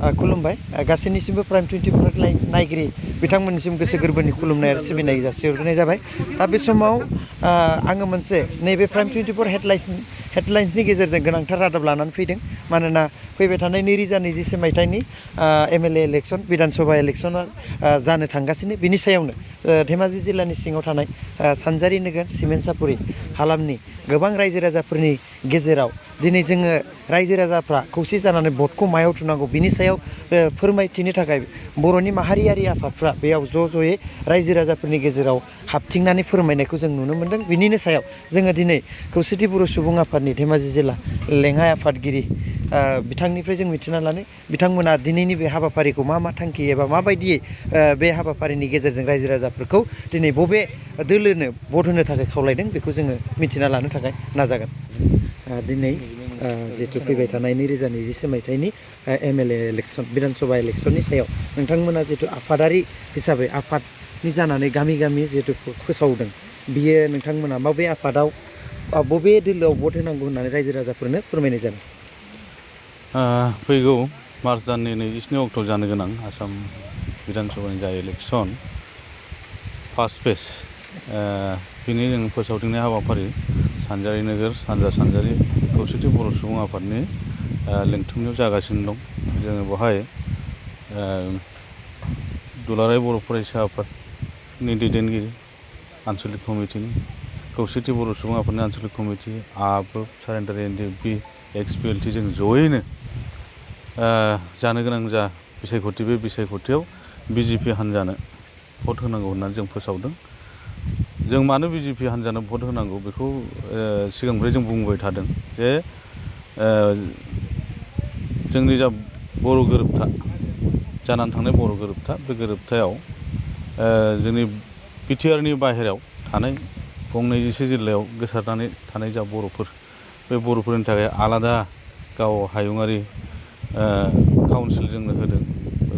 खुलुमबाय गासैनिसिमबो प्राइम 24 नायगिरि बिथांमोननिसिम गोसो गोरबोनि खुलुमनाय आरो सिबिनाय जासिहरग्रोनाय जाबाय। दा बे समाव आङो मोनसे नैबे प्राइम 24 हेडलाइन्सनि गेजेरजों गोनांथार रादाब लानानै फैदों। मानोना फैबाय थानाय 2024 मायथाइनि MLA इलेक्सन बिधान सभा इलेक्सना जानो थांगासिनो। बिनि सायावनो धेमाजि जिल्लानि सिङाव थानाय सानजारि नोगोर सिमेन्सापुरि हालामनि गोबां रायजो राजाफोरनि गेजेराव दिनै जोङो रायजो राजाफ्रा खौसे जानानै भटखौ मायाव थुनांगौ बिनि सायाव फोरमायथिनो थाखाय बर'नि माहारियारि आफादफ्रा बेयाव ज'यै रायजो राजाफोरनि गेजेराव हाबथिंनानै फोरमायनायखौ जों नुनो मोन्दों। बिनिनो सायाव जोङो दिनै खौसेथि बर' सुबुं आफादनि धेमाजि जिल्ला लेङाइ आफादगिरि बिथांनिफ्राय जों मिथिना लानो बिथांमोना दिनैनि बे हाबाफारिखौ मा थांखि एबा माबायदियै बे हाबाफारिनि गेजेरजों रायजो राजाफोरखौ दिनै बबे दोलोनो भट होनो थाखाय खावलायदों बेखौ जोङो मिथिना लानो थाखाय नाजागोन। दिनै जिहेतु फैबाय थानाय 2024 मायथाइनि MLA इलेक्सन बिधान सभा इलेक्सननि सायाव नोंथांमोना जिहेतु आफादारि हिसाबै आफादनि जानानै गामि गामि जिहेतु फोसावदों बियो नोंथांमोना बबे आफादाव बबे दोलोआव भट होनांगौ होननानै रायजो राजाफोरनो फोरमायनाय जादों। फैगौ मार्च दाननि 27 अक्ट'आव जानो गोनां आसाम बिधान सभानि जा इलेक्सन फार्स्ट फेज बिनि जों फोसावदिंनाय हाबाफारि सानजारि नोगोर सानजारि खौसेथि बर' सुबुं आफादनि लिंथुमनायाव जागासिनो दं। जोङो बेवहाय दुलाराय बर' फरायसा आफादनि दैदेनगिरि आन्सलिक कमिटिनि खौसेथि बर' सुबुं आफादनि Anchalik committee ABF surrender NDP XPLT जों जयैनो जानो गोनां जा बिसायख'थि बे बिसायख'थियाव BJP हान्जानो भट होनांगौ होननानै जों फोसावदों। जों मानो BJP हान्जानो भट होनांगौ बेखौ सिगांनिफ्राय जों बुंबाय थादों जे जोंनि जा बर' गोरोबथा जानानै थांनाय बर' गोरोबथा बे गोरोबथायाव जोंनि BTRनि बाहेरायाव थानाय गं 23 जिल्लायाव गोसारनानै थानाय जा बर'फोर बे बर'फोरनि थाखाय आलादा गाव हायुङारि काउन्सिल जोंनो होदों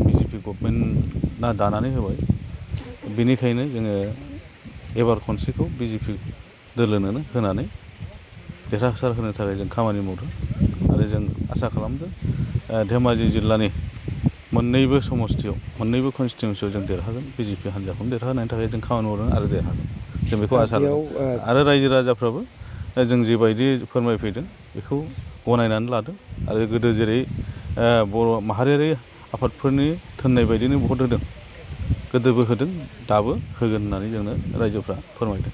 BJP गभर्नमेन्टआ दानानै होबाय। बेनिखायनो जोङो एबार खनसेखौ BJP दोलोनो होनानै देरहासार होनो थाखाय जों खामानि मावदों आरो जों आसा खालामदों धेमाजि जिल्लानि मोननैबो समस्थियाव मोननैबो कनस्टिटिउन्सियाव जों देरहागोन BJP हान्जाखौनो देरहाहोनायनि थाखाय जों खामानि मावदों आरो देरहागोन जों बेखौ आसा खालामदों। आरो रायजो राजाफ्राबो जों जेबायदि फोरमायफैदों बेखौ गनायनानै लादों आरो गोदो जेरै बर' माहारियारि आफादफोरनि थिननाय बायदिनो भट होदों गोदोबो होदों दाबो होगोन होननानै जोंनो रायजोफ्रा फोरमायदों।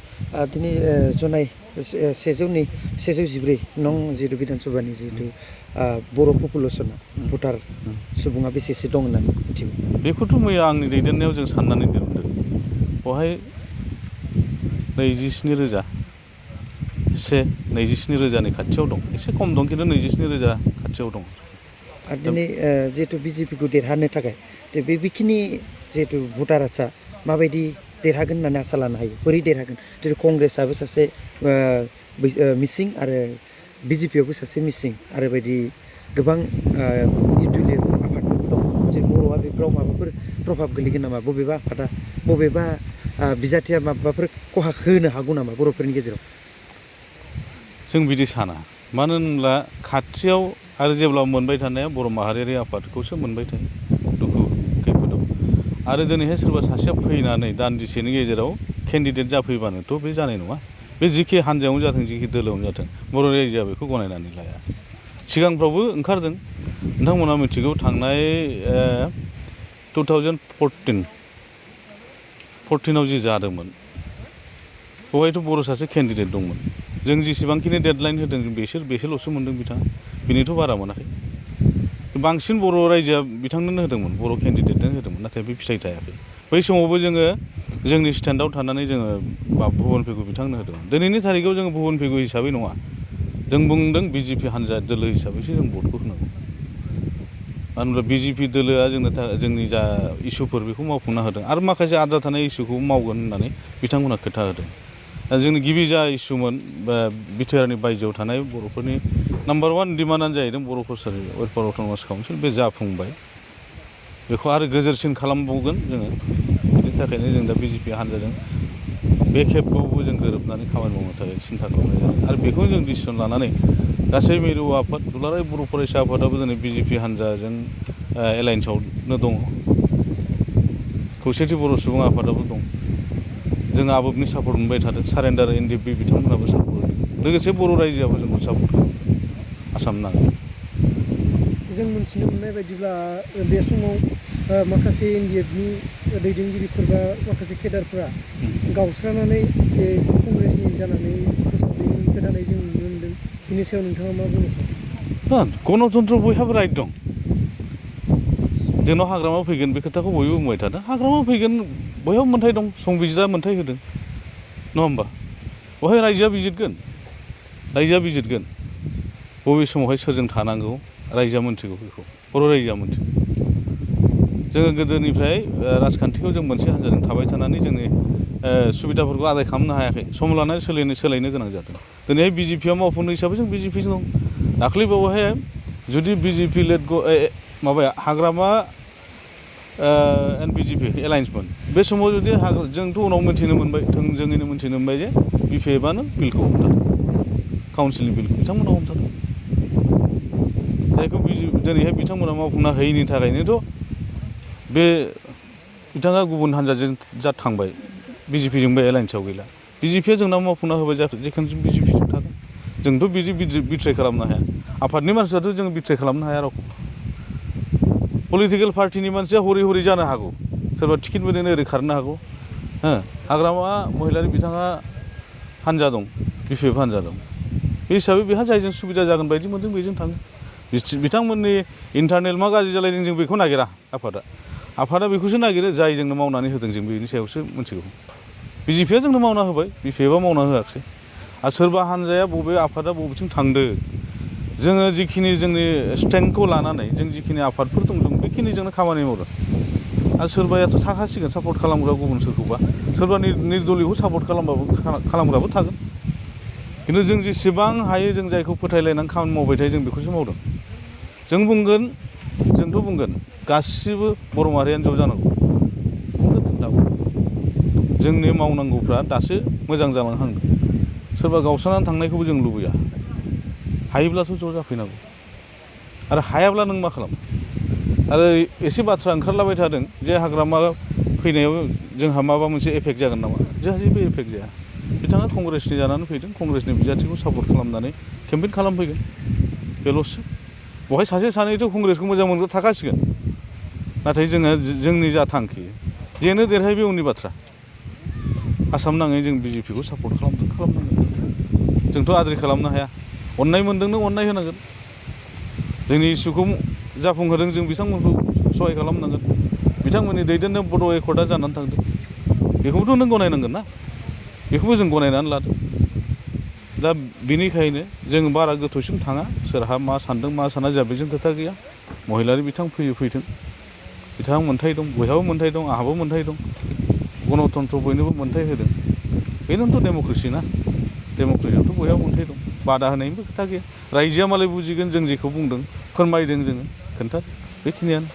दिनै जनाय 114 नं जिहेतु बिधान सभानि जिहेतु बर' पपुलेसना भटार सुबुङा बेसेसो दं होननानै मिथिगौ। बेखौथ' मैया आंनि दैदेननायाव जों साननानै दोनदों बेवहाय 27,000 27,000नि खाथियाव दं एसे खम दं खिन्थु 27,000 खाथियाव दं। आरो दिनै जिहेतु BJPखौ देरहानो थाखाय बेखिनि जिहेतु भटार्सआ माबायदि देरहागोन होननानै आसा लानो हायो बोरै देरहागोन जेरै कंग्रेसआबो सासे मिसिं आरो BJPआवबो सासे मिसिं आरो बायदि गोबां निर्दलीय आफादफोर दं जे बर'आ बेफोराव माबाफोर प्रभाब गोलैगोन नामा बबेबा आफादा बबेबा बिजाथिया माबाफोर खहा होनो हागौ नामा बर'फोरनि गेजेराव। जों बिदि साना मानो होनब्ला खाथियाव आरो जेब्ला मोनबाय थानाया बर' माहारियारि आफादखौसो मोनबाय थायो दुखु खैफोदाव आरो दिनैहाय सोरबा सासेया फैनानै दान्दिसेनि गेजेराव केन्डिडेट जाफैबानोथ' बे जानाय नङा। बे जिखि हान्जायावनो जाथों जिखि दोलोआवनो जाथों बर' रायजोआ बेखौ गनायनानै लाया। सिगांफ्रावबो ओंखारदों नोंथांमोना मिथिगौ थांनाय 2014 जि जादोंमोन बेवहायथ' बर' सासे केन्डिडेट दंमोन जों जेसेबांखिनि डेडलाइन होदों बेसोरल'सो मोनदों बिथाङा बिनिथ' बारा मोनाखै। बांसिन बर' रायजोआ बिथांनोनो होदोंमोन बर' केन्डिडेटनो होदोंमोन नाथाय बे फिथाइ थायाखै। बै समावबो जोङो जोंनि स्टेन्डआव थानानै जोङो भुबन पेगु बिथांनो होदोंमोन। दिनैनि थारिखआव जोङो भुबन पेगु हिसाबै नङा जों बुंदों BJP हान्जा दोलो हिसाबैसो जों भटखौ होनांगौ। मानो होनब्ला BJP दोलोआ जोंनि जा इसुफोर बेखौ मावफुंना होदों आरो माखासे आद्रा थानाय इसुखौ मावगोन होननानै बिथांमोनहा खोथा होदों। जोंनि गिबि जा इसुमोन BTRनि बायजोआव थानाय बर'फोरनि नाम्बार 1 डिमान्डआनो जाहैदों बर' कसारि वेलफेयार अट'नमास काउन्सिल बे जाफुंबाय बेखौ आरो गोजोरसिन खालामबावगोन जोङो। बिनि थाखायनो जों दा BJP हान्जाजों बे खेबावबो जों गोरोबनानै खामानि मावनो थाखाय सिन्था खालामनाय जादों आरो बेखौ जों डिसिसन लानानै गासै मिरु आफाद दुलाराय बर' फरायसा आफादाबो दिनै BJP हान्जाजों एलायन्सआवनो दङ खौसेथि बर' सुबुं आफादाबो दं जों आबोबनि सापर्ट मोनबाय थादों सारेन्डार एनडिएफबि बिथांमोनाबो सापर्ट होदों लोगोसे बर' रायजोआबो जोंखौ सापर्ट होदों आसाम नाङै जों मिथिनो मोननाय बायदिब्ला बे समाव माखासे एनडिएफनि दैदेनगिरिफोर बा माखासे केडारफोरा गावस्रानानै बे कंग्रेसनि जानानै फोसाबनायनि गोदानै जों नुनो मोनदों बिनि सायाव नोंथाङा मा बुंनो सानो गणतन्त्र बयहाबो राइट दं जोंनाव हाग्रामा फैगोन बे खोथाखौ बयबो बुंबाय थादों हाग्रामा फैगोन बयहाबो मोन्थाय दं संबिजिरा मोन्थाय होदों नङा होमबा बहाय रायजोआ बिजिरगोन बबे समावहाय सोरजों थानांगौ रायजोआ मोन्थिगौ बेखौ बर' रायजोआ मोन्थिगौ जोङो गोदोनिफ्राय राजखान्थिखौ जों मोनसे हान्जाजों थाबाय थानानै जोंनि सुबिदाफोरखौ आदाय खालामनो हायाखै सम लानानै सोलायनो गोनां जादों दिनैहाय बिजेपिआ मावफुंनो हिसाबै जों बिजेपिजों दं दाख्लैबावैहाय जुदि बिजेपि लेड माबाया हाग्रामा एन्ड बिजेपि एलायन्समोन बे समाव जुदि जोंथ' उनाव मोन्थिनो मोनबाय थोंजोङैनो मोन्थिनो मोनबाय जे बिपिएफआनो बिलखौ हमथादों काउन्सिलनि बिलखौ बिथांमोना हमथादों जायखौ दिनैहाय बिथांमोना मावफुंनो हायैनि थाखायनोथ' बे बिथाङा गुबुन हान्जाजों जा थांबाय बिजेपिजोंबो एलायन्सआव गैला बिजेपिआ जोंनाव मावफुंना होबाय जेखुनु जों बिजेपिजों थागोन जोंथ' बिदि बिट्राय खालामनो हाया आफादनि मानसियाथ' जों बिट्राय खालामनो हाया रावखौ पलिटिकेल पार्टिनि मानसिया हरै जानो हागौ सोरबा टिकेट मोनैनो ओरै खारनो हागौ हाग्रामा महिलारि बिथाङा हान्जा दं बिपिएफ हान्जा दं बे हिसाबै बेहा जायजों सुबिदा जागोन बायदि मोनदों बेजों थाङो बिथांमोननि इन्टारनेल मा गाज्रि जालायदों जों बेखौ नागिरा आफादा बेखौसो नागिरो जाय जोंनो मावनानै होदों जों बेनि सायावसो मिथिगौ बिजेपिआ जोंनो मावना होबाय बिपिएफआ मावना होआखिसै आरो सोरबा हान्जाया बबे आफादा बबेथिं थांदों जोङो जिखिनि जोंनि स्ट्रेंथखौ लानानै जों जिखिनि आफादफोर दं जों बेखिनिजोंनो खामानि मावदों आरो सोरबायाथ' थाखासिगोन सापर्ट खालामग्रा गुबुन सोरखौबा सोरबा निर्दलीयखौ सापर्ट खालामग्राबो थागोन खिन्थु जों जेसेबां हायो जों जायखौ फोथायलायनानै खामानि मावबाय थायो जों बेखौसो मावदों जोंथ' बुंगोन गासिबो बर' माहारियानो ज' जानांगौ जोंनि मावनांगौफ्रा दासो मोजां जालांहांदों सोरबा गावस्रानानै थांनायखौबो जों लुबैया हायोब्लाथ' ज' जाफैनांगौ आरो हायाब्ला नों मा खालाम आरो एसे बाथ्रा ओंखारलाबाय थादों जे हाग्रामा फैनायाव जोंहा माबा मोनसे एफेक्ट जागोन नामा जोंहा जेबो एफेक्ट जाया बिथाङा कंग्रेसनि जानानै फैदों कंग्रेसनि बिजाथिखौ सापर्ट खालामनानै केम्पेइन खालामफैगोन बेल'सो बहाय सासे सानैथ' कंग्रेसखौ मोजां मोनग्रा थाखासिगोन नाथाय जोंनि जा थांखि जेनो देरहाय बे उननि बाथ्रा आसाम नाङै जों बिजेपिखौ सापर्ट खालामनांगोन जोंथ' आद्रि खालामनो हाया अननाय मोनदोंनो अननाय होनांगोन जोंनि इसुखौ जाफुंहोदों जों बिथांमोनखौ सहाय खालामनांगोन बिथांमोननि दैदेननायाव बड' एकर्डआ जानानै थांदों बेखौबोथ' नों गनायनांगोन ना बेखौबो जों गनायनानै लादों दा बेनिखायनो जों बारा गोथौसिम थाङा सोरहा मा सान्दों मा साना जोंहा बेजों खोथा गैया महिलारि बिथां फैथों बिथाङा मोन्थाय दं बयहाबो मोन्थाय दं आंहाबो मोन्थाय दं गणतन्त्र बयनोबो मोन्थाय होदों बेनोथ' डेम'क्रेसि ना डेम'क्रेसियावथ' बयहाबो मोन्थाय दं बादा होनायनिबो खोथा गैया रायजोआ मालाय बुजिगोन जों जेखौ बुंदों फोरमायदों जोङो खोन्था बेखिनियानो